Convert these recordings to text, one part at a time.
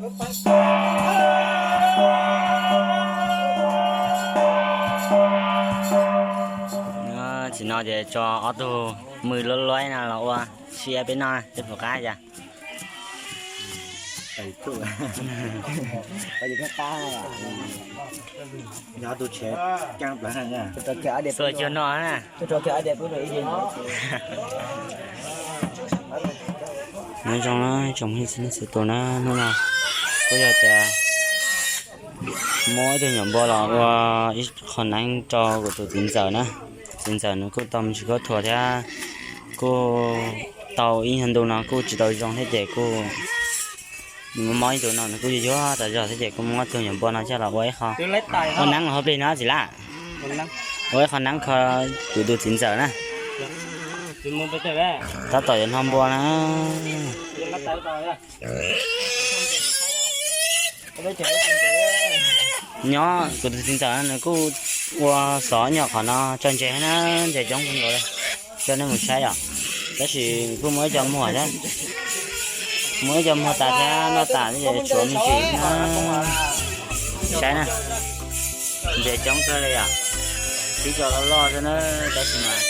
Tsis no ces tso ob tug mws luab luab no los ua siab peb noj tej pus qab cas. Xua cuag no na. Nyob zoo tsoom phooj ywg txhua tus na, hnub no kuj yog tias muab ib tug nyuam npua los ua ib qho neeb rau kuv tus txiv ntxawm na. Txiv ntxawm nws kuj tau me ntsis khaub thuas thiab, kuj tau ib nyuag ntu no kuj tsis tau zoo thiab ces kuj mob ib ntu no nws kuj yuag yuag tas zog thiab ces kuj muab tug nyuam npua no coj los ua ib qho, ua neeb hauv plig no txiv laj. Ua ib qho neeb kho kuv tus txiv ntxawm na. Tab tom yuav hno npua na. Nyob kuv tus txiv ntxawm nws kuj ua xov nyuam qhuav no tso ntses na, ntses coob kawg nkaus li. Coj nej mus saib os. Tab sis kuj muaj ib co muag thiab, muaj ib co muag tas thiab noj tas ces tshuav me ntsis na. Saib na, ntses coob kawg li yom. Tib co loj loj xwb na, tab sis mas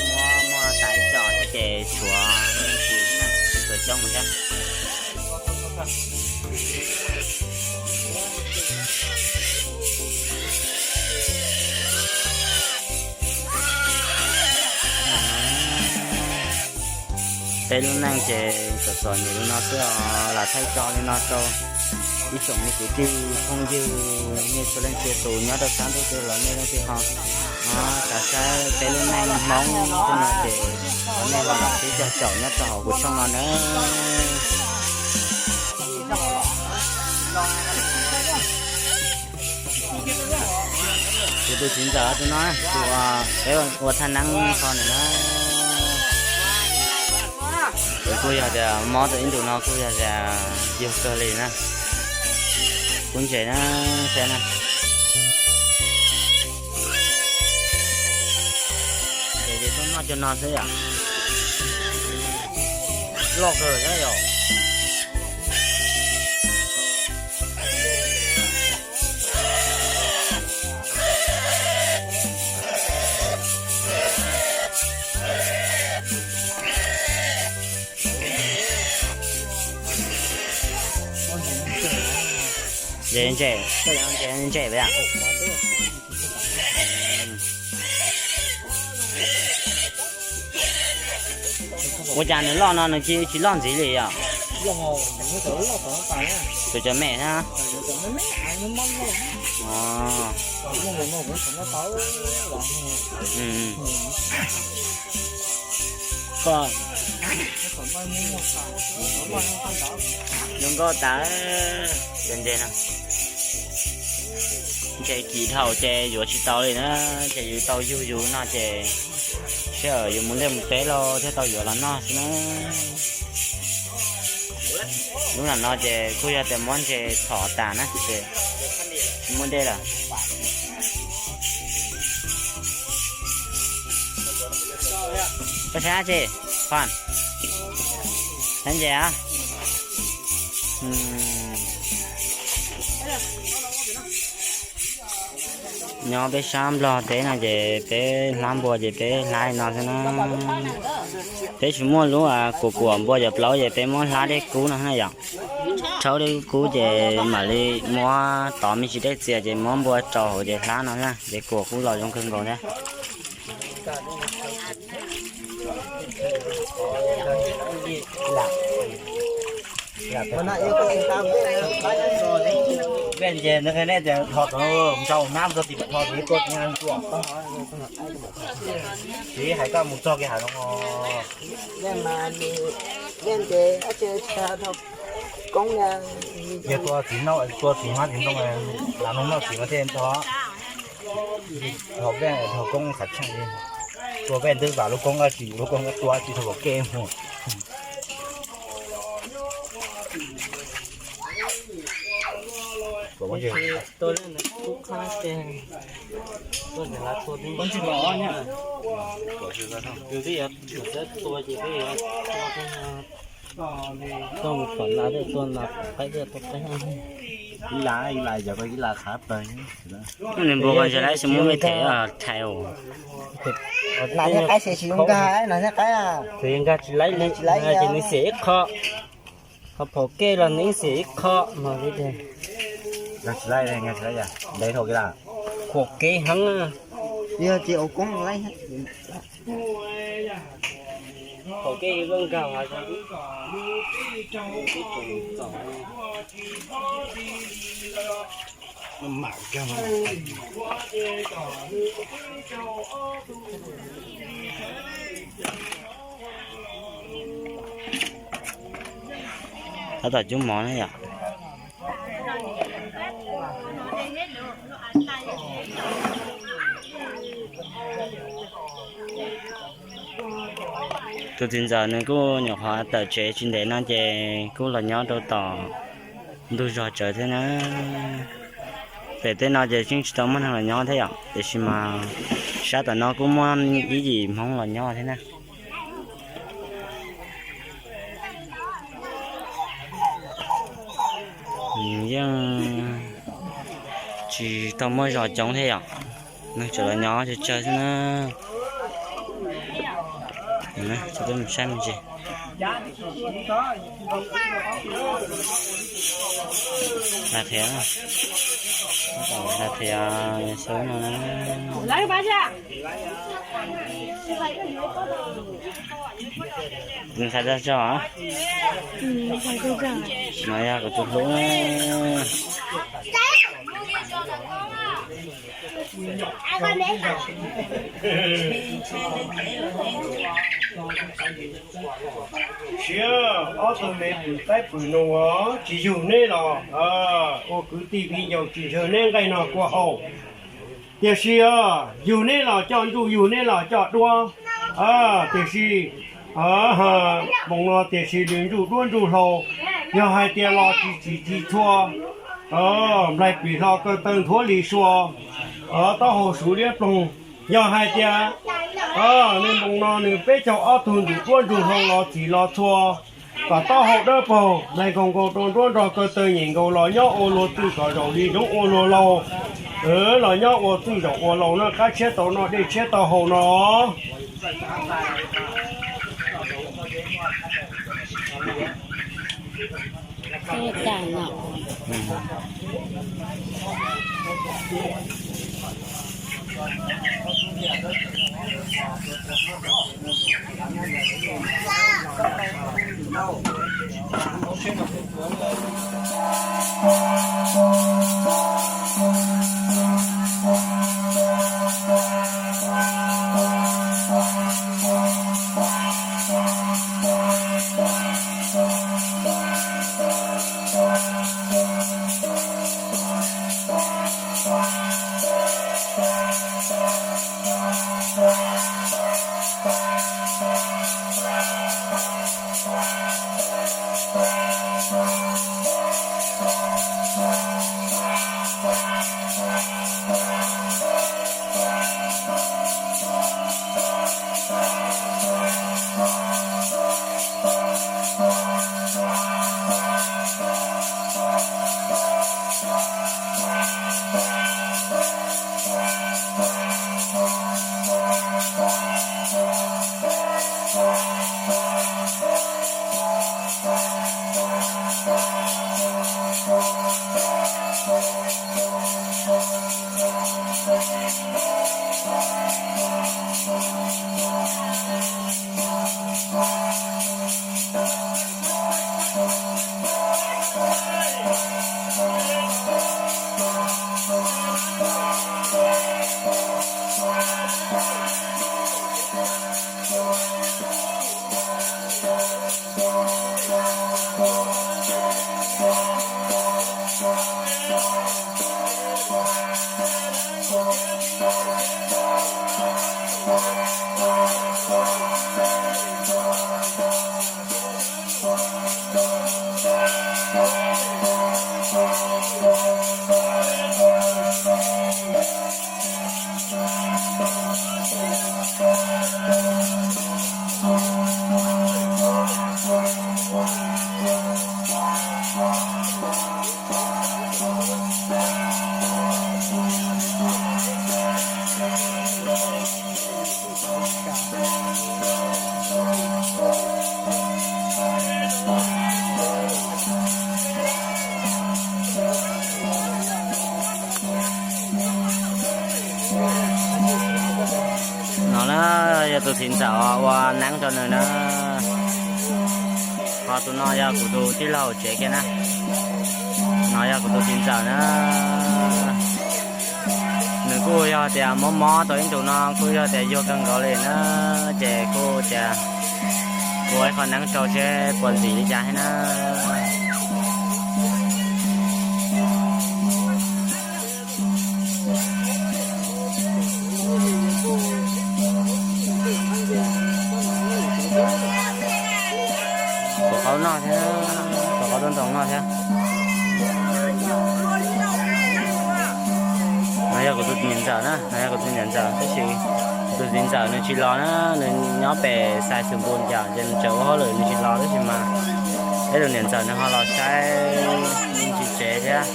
muab muag tas ib co thiab ces tshuav me ntsis na, tshuav coob mus thiab. Peb lub neej ces txom txom nyem li no xwb os, lam thaij tso li no rau ib tsoom me kwv tij phooj ywg nej txhua leej txhua tus nyob rau sab ntuj twg los nej leej twg ho xav saib peb lub neej Hmoob tej no ces nej ho los sib cog caum nyob rau hauv kuv tshooj no nawb. Kuv tus txiv ntxawm tus no, tus peb ua thaj neeb kho nws na. Kuv kuj yog tias mob tau ib ntus no kuj yog tias yug kawg li na. Kub ntses na, saib na. Ces tuaj noj cov no xwb yom. Loj kawg thiab yom. Ntses, ntses, ntses, ntses, ua cas nws loj no nws cia tsis loj ntxiv li yom? Tus cov me thiab. Koj zoo nkauj tas. Ntses no, ntses kim dhau ces yuav tsis tau li na, ces yus tau yug yus no ces sij hawm yus mus liaj mus teb lauj thiaj tau yuav los noj xwb na. Lub nram no ces kuj yog tias muab ntses txhom tas na ces muaj dej lawm. Koj saib tsis, Juan, saib ntses a. Nyob peb sab Nplog teb no ces peb hlab npua ces peb hlab li no xwb na. Peb tsis muaj lub kuam kuam npua cov plaub ces peb muab hlab dej kub no na yom. Rhaub dej kub ces mam li muab tov me ntsis dej txias ces muab npua rau hauv ces hlab no na ces kuam kub los zoo kawg nkaus thiab. Vaj ntses nws qhia nej tias thov txog mus rau nab txog tim tho txog tuaj tus nyab tuaj. Tsis hais koj mus txog kiag hav zoov. Yog tua txiv noj, tua txiv hmab txiv ntoo, lam noj noj txiv mas thiaj nrog. Thov vaj thov koob xav tsheej li. Tua vaj twb vam lub koob, tsis yus lub koob tua tsis tau kom kej mus. Koj mus kom las tej tua las qaib tej tua qaib. Ib las ib las yog koj ib las qhav plaws. Nws npua koj ntsia laib xwb muab me them thaiv. Nas thiab qaib xyem tsis nkag, nas thiab qaib. Tsis nkag tsis laib li, ces nws xyem ib qho. Qhov phaum kej los nws xyem ib qho mas li tiag. Nkag tsis laib, nkag tsis laib, ntev dhau kev lawm. Phaum kev heev. Yog ces ua koob laib. Phaum kej zoo nkag mas. Tab tom cub mov na yom. Tus txiv ntxawm nws kuj nyuam qhuav tawm tsev tsis ntev no ces kuj los nyob rau tom ntug zos tsawv thiab na. Pem tej no ces yeej tsis tau muaj neeg los nyob thiab yom, tiam sis mas sab tom no kuj muaj ib yim Hmoob los nyob thiab na. Yeej tsis tau muaj zos coob thiab yom, neeg tseem los nyob tsawg tsawg xwb na. Saib me ntsis. Hais qhia, hais qhia xwb no na. Ntxhais tag tso, no yog kuv tus hlub. Siab ob tug me pwm qaib pwm noog os, tsis yug neb los ua kwv tij viv ncaus tsis ntshaw neb nqaij nog kua haus. Tiam sis os, yug neb los coj ntsuj, yug neb los coj duab. Tiam sis moos no tiam sis nws ntsuj duab ntsuj hlauv, yog hais tias los tsis tsim tsis txhua, nplaig plis hlo kaw taw nthuav li sua, taub hau suv liab ploog. Yog hais tias nws moos no nws peb caug ob tug ntsuj duab ntsuj hlauv los txhim los txhua, kom taub hau dawb paug, nplaig nkaus nkaus rau nruab nrog kaw taw nyem nkaus los nyob ua luag twj kom zaum li zoov ua luag laug. Los nyob ua twj zaum ua laug no, qab tshiab tau noj dej tshiab tau haus no. Tus txiv ntxawm ua neeb rau nws na. Ho tus no yog kuv tus tij laug tsev kiag na. No yog kuv tus txiv ntxawm na. Nws kuj yog tias mob mob tau ib ntus no kuj yog tias yuag kawg nkaus li na. Ces kuj tias kuv ua ib qho neeb rau seb puas ntxim li cas thiab na. Tus qaub noj thiab, tus qaub ntoo noj thiab. No yog kuv tus niam ntxawm na, no yog kuv tus niam ntxawm tab sis kuv tus txiv ntxawm nws tsis los na, nws nyob pem xais xwm npus yom, ces nws tseem ua hauj lwm nws tsis los tab sis mas peb tus niam ntxawm nws ho los saib tsis tsev thiab,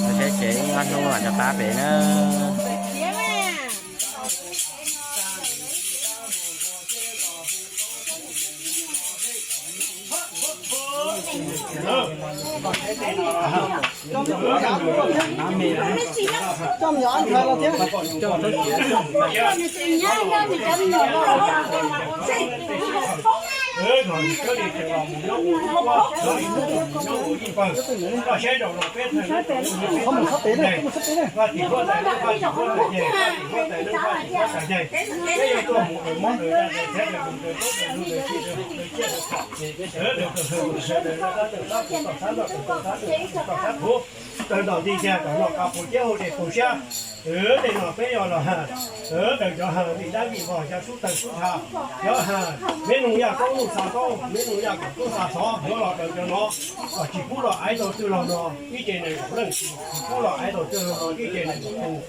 los saib tsev ib ob hnub mam rov qab pem na. Tawg ntom nti tiag, kom noj qab puv ciab hauv dej puv siab. Tej no peb yog los daws cov vim dab vim vog, cov sub tawg sub tha, cov me noog yaj koob nuj xa taub, me noog yaj kom koob xa xov, yuav los daws cov no, kom tsis pub los aiv tau twg los no ib ce nees nkaum leej, tsis pub los aiv tau twg los no ib ce nees nkaum tus.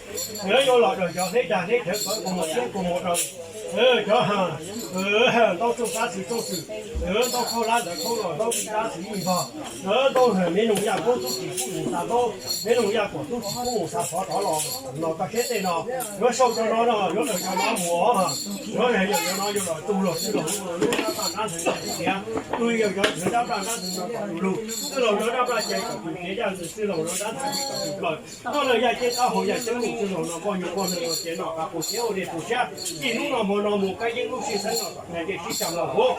Yuav los daws cov hleb dag hleb rhawv kawv kua muag siab kua muag daws, cov ntau rooj qab xwm rooj xwm, ntau khaub hlab ntawd khaub los ntau vim dab xwm vim vog, ntau me noog yaj koob tub tsis pub mus xa taub, me noog yaj kom tub tsis pub mus xa xov rov los no. Koj seb tej no yuav sau cov no no, yuav daws cov no mus, yuav yog cov no yuav los tu los txwj laug lub dab paj dab ntxwv no tiag, tu yog cov dab paj dab ntxwv no kom tu lug, txwj laug lub dab paj ces kom tu kev yaj ntxwv, txwj laug lub dab ntxwv kom tu plaws, noj lawm yaj ceeb taub hau yaj ceeb mus, txwj laug no poj nyuam poj nws ces noj qab puv ciab hauv dej puv siab, txij hnub no hmo no mus kab yeeb lub sij xeeb no kom ntiaj teb sib cag los huv.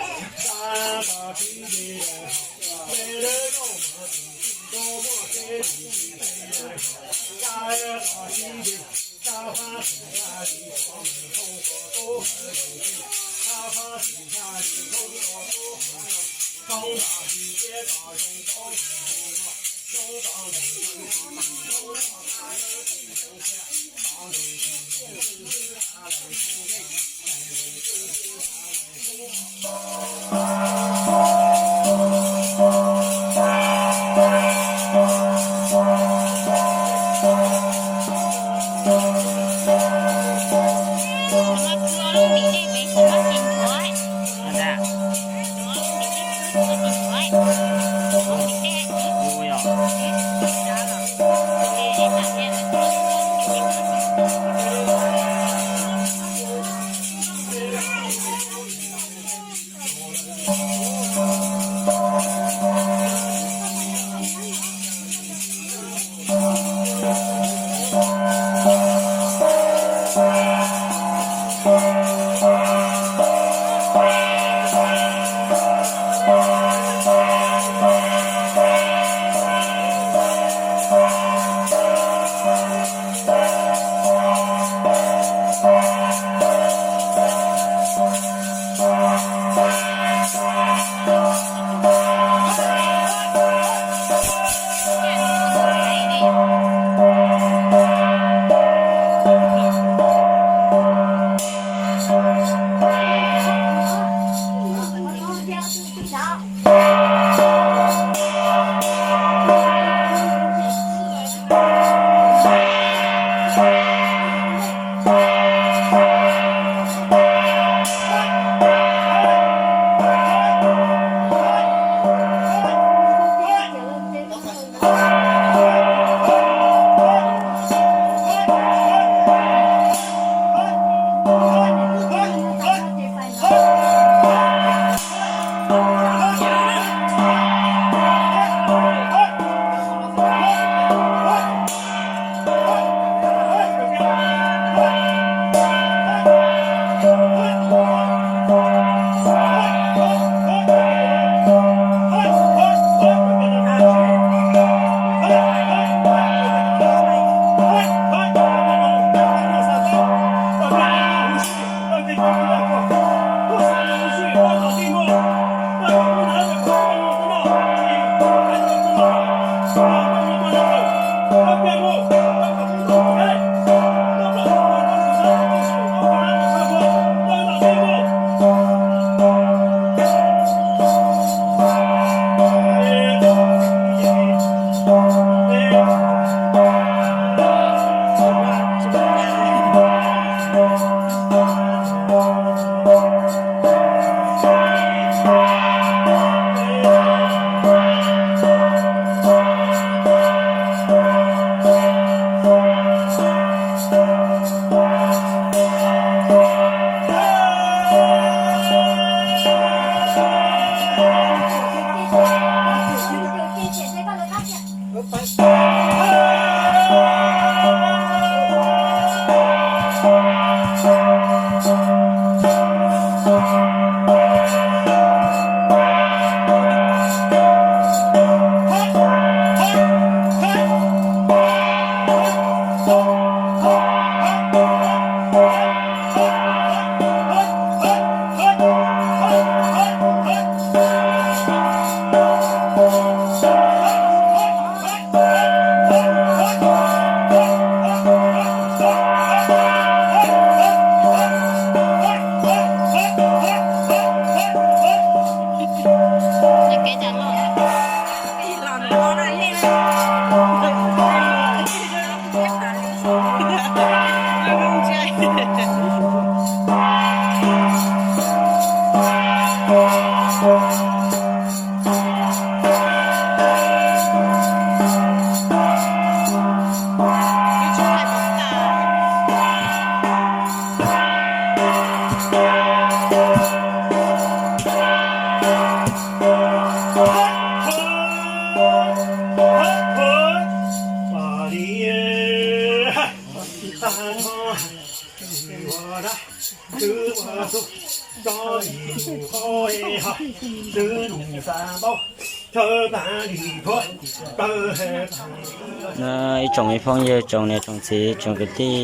Ib tsoom me phooj ywg, tsoom niam tsoom txiv, tsoom kwv tij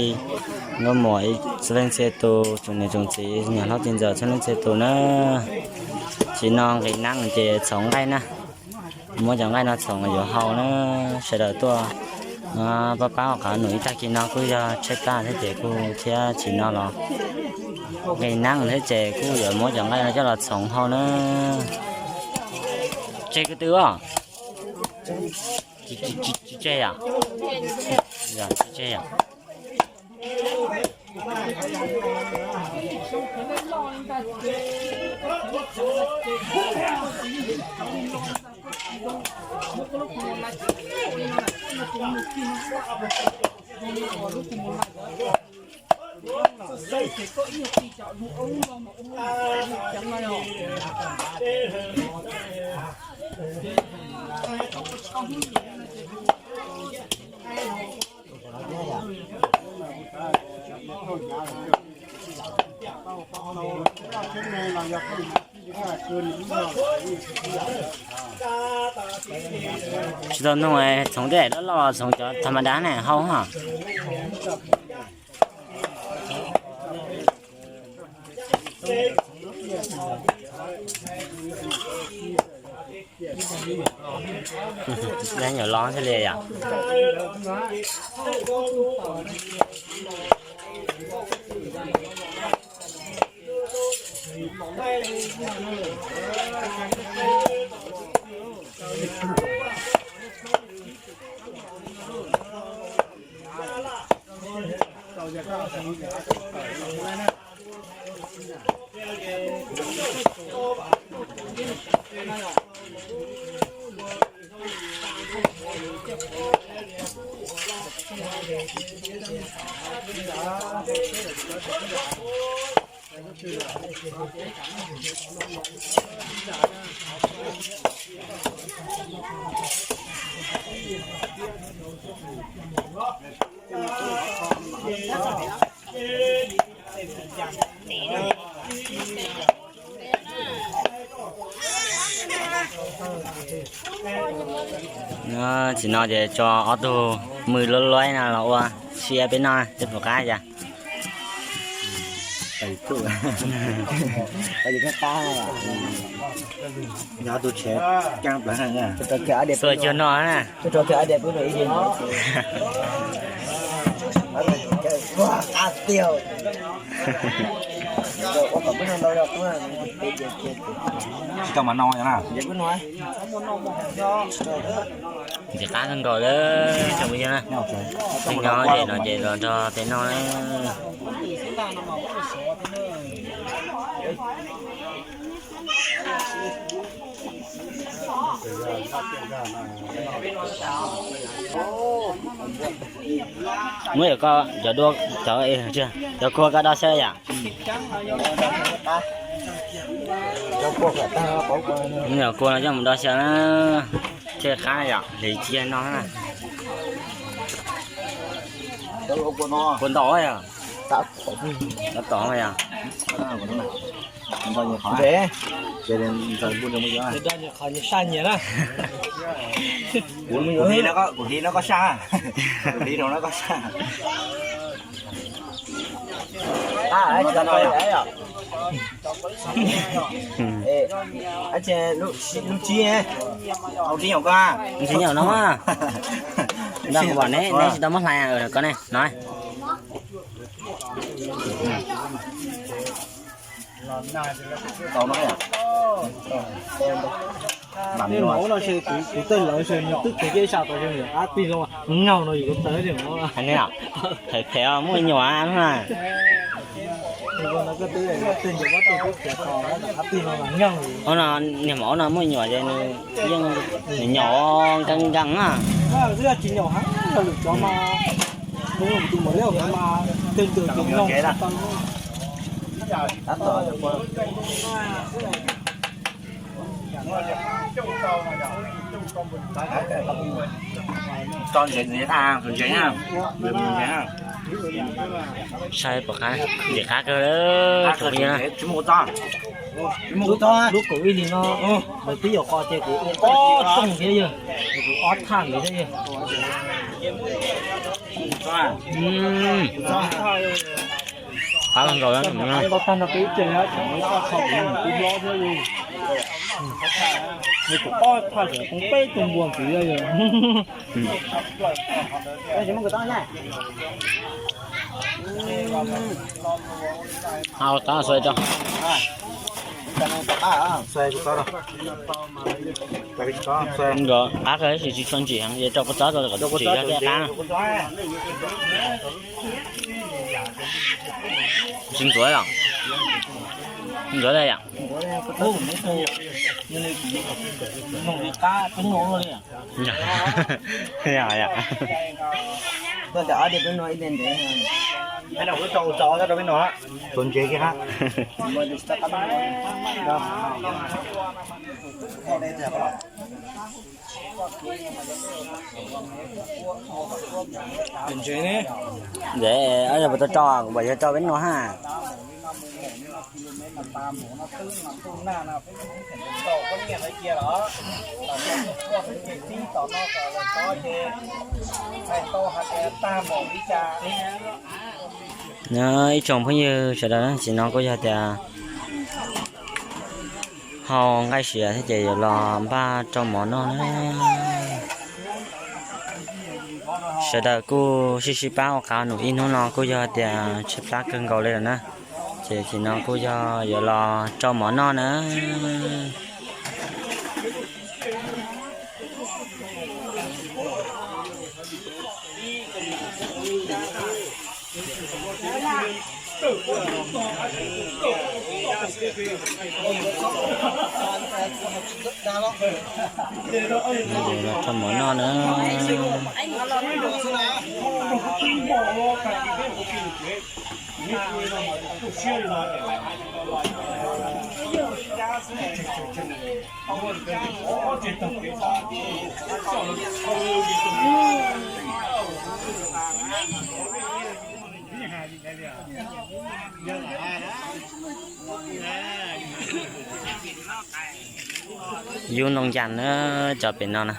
nkauj muam txhua leej txhia tus, tsoom niam tsoom txiv, niam hlob txiv ntxawm txhua leej txhia tus na, tsis no nqis neeb ces txhoov nqaij na. Muab cov nqaij no txhoov yuav hau na. Sawv daws tuaj pab pab hauv qab num ib tag kis no kuj yog tshaib plab thiab ces kuj thiab tsis no los nqis neeb thiab ces kuj yuav muab cov nqaij no coj los txhoov hau na. Tseg ko tw os. Tsis tseg yom? Tsis tseg yom? Tsis tau nug, txhoov tej loj loj los txhoov cov tham ma dab ne hau hos. Nyuam los thiaj li yom. Tsis no ces tso ob tug mws luab luab no los ua siab peb noj tej puas qab cas. Tua cuag no na. Tsis tau mas no na. Ntxim qab kawg nkaus lawm tsoom phooj ywg na. Peb nyob ces no ces los nrog peb noj na. Muab yog koj cov dua, cov, cov kua koj do xyaw yom? Yog kua no coj mus do xyaw na. Thiaj qab yom, hliv cia no na. Kua ntau yog, tab tom yog. Kuv hliv no koj saj, kuv hliv no koj saj. Lub tsib, lub tsib nyom no, neb tsis tau muab hlais ko ne no. Tej mov no ces kuv tej lawv ces nws twb qhia ib sab tau zoo, qab tig zoo, nyaug no yus tawv tej mov. Phem phem muaj nyuam na. Niag mov no muaj nyuam ces nws yeej nyom nkees nkees na. Tsis nyom hab lwm cov mas, tus mos liab mas tej tus tus no. Tso ntsev ntxiv, ntsev na. Saib puas qab, ntxim qab kawg. Tsis muaj ua txob, tsis muaj ua txob. Lub kaum ib hlis no lawv twb yuav qos ces kuv ua ob rooj thiab yog, kuv ob thaj ntxiv thiab yog. Qab los nkaus, tag no peb ib tse, tseem muaj ib qho kuv tus hlob thiab yog. Nws kuv ob thaj tseem poob peb tug npua ntxiv yog. Au, tab xuas rau. Nkawd qab kawg, tsis tshua ntsim heev, rau kua txob rau kom tsim thiab qab. Tsis ntxuav los? Ntxuav yom. Yom, yom. Txuas ntsev kiag hab. Ntsev ne. Ntsev, yog puas tau tso, kuv pom yog tso peb no hab. Nyob ib tsoom phooj ywg sawv daws, tam sim no kuj yog tias hau nqaij siav thiab ces yuav los npaj rau mov noj na. Sawv daws kuj sib sib pab ua qab num ib hnub no kuj yog tias tshaib plab kawg nkaus li lawm na. Ces tam sim no kuj yog yuav los rau mov noj na. Los rau mov noj na. Yub ntoo cas na, cov pem no na.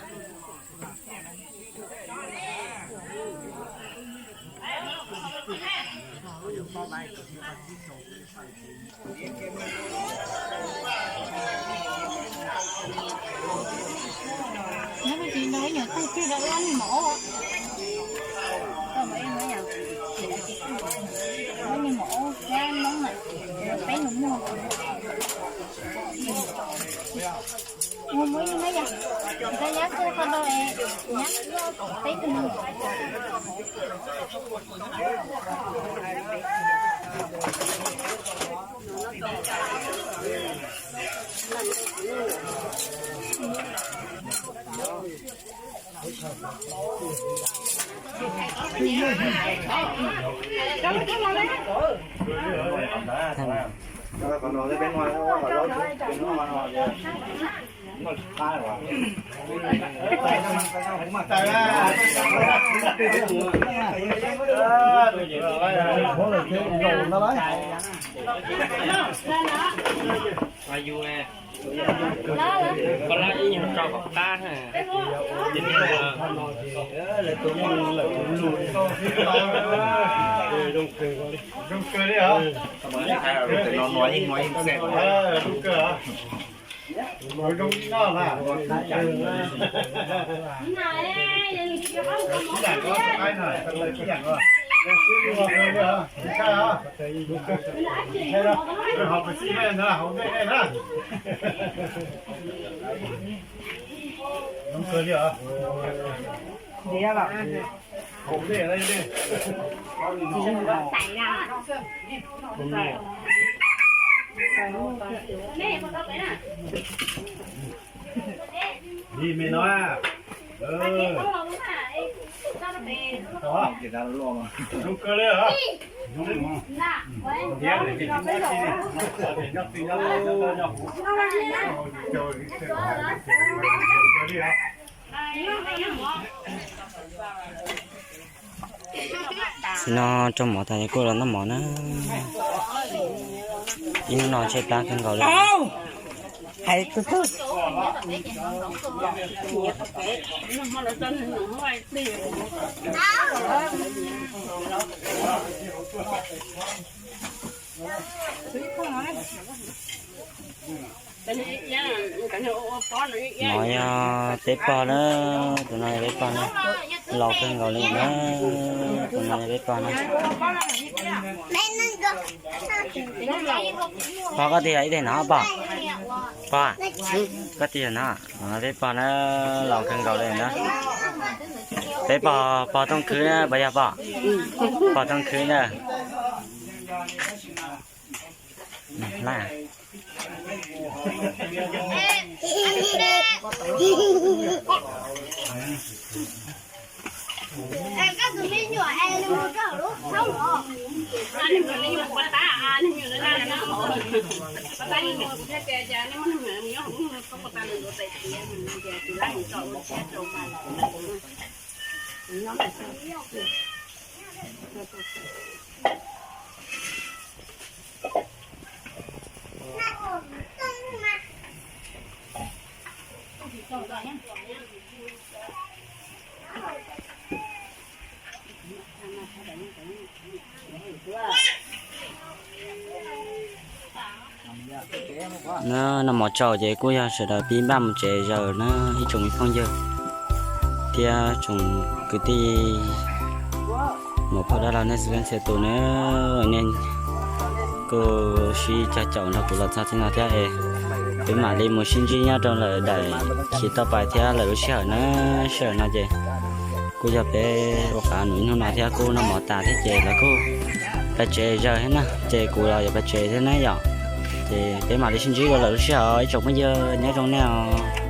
Zoo kawg li os. Zoo kawg os. Zoo kawg li os. Li me no. Zoo kawg li os. Tsis no rau mov tas kuj los noj mov na. Ib hnub no tshaib plab kawg nkaus li. No yog peb pog na, tus no yog peb pog na, laus kawg nkaus li na, tus no yog peb pog na. Pog koj twg yog ib teg no pog? Pog, koj twg yog no? Peb pog na, laus kawg nkaus li na. Peb pog, pog Tooj Khwb na, puas yog pog? Pog Tooj Khwb na. Na, noj mov tsaus ces kuj yog sawv daws pib npaj mus tsev zaws na ib tsoom me phooj ywg thiab tsoom kwv tij muam phauj dab laug nej txhua leej txhia tus na. Nej kuj sib cog caum nrog kuv los txog txij no thiab es peb mam li mus sib ntsib nyob rau lawm daim khiv toj pais thiab lawm lub sij hawm na. Sij hawm no ces kuj yog peb ua qav num ib hnub no thiab kuj noj mov tas thiab ces lawv kuj pais tsev zaws thiab na, ces kuv los yuav pais tsev thiab na yom. Ces peb mam li sib ntsib dua lawm lub sij hawm ib tsoom phooj ywg, nyob zoo nej os.